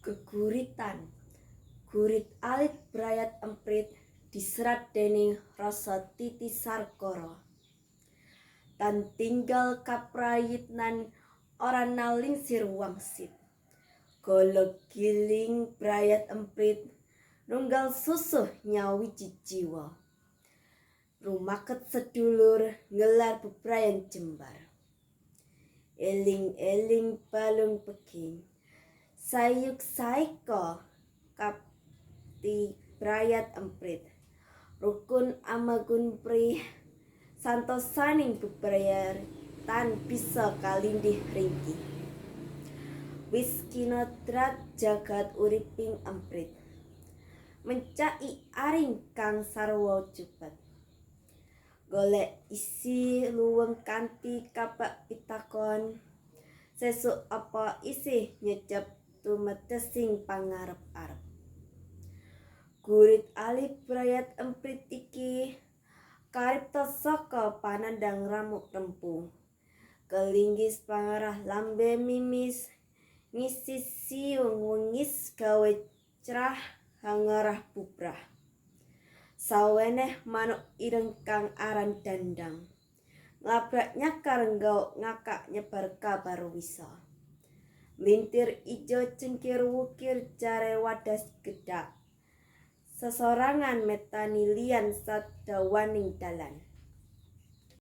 Geguritan Gurit alit brayat emprit diserat dening Rasa Titi Sarkara. Tan tinggal kaprayitnan ora nalingsir wangsit. Golok giling brayat emprit nunggal susuh nyawiji jiwa. Rumaket sedulur ngelar bebrayan jembar. Eling-eling balung peking sayuk saeka kapti brayat emprit. Rukun amagun prih santosaning bebrayar tan bisa kalindih ringkih. Wis kinodrat jagat uriping emprit. Mencaki aring kang sarwa jupet. Golek isi luweng kanthi kabak pitakon. Sesuk apa isih nyecep tumedesing pangarep-arep. Gurit alit brayat emprit iki karipta saka panandhang ramuk rempu. Kelinggis pangarah lambe mimis ngisi siung wengis gawe crah hangarah bubrah. Saweneh manuk ireng kang aran dandang. Nglabrak nyakar nggauk ngakak nyebar kabar wisa. Mlintir ijo cengkir wukir jare wadas gedhak. Sesorangan metani liyan sadawaning dalan.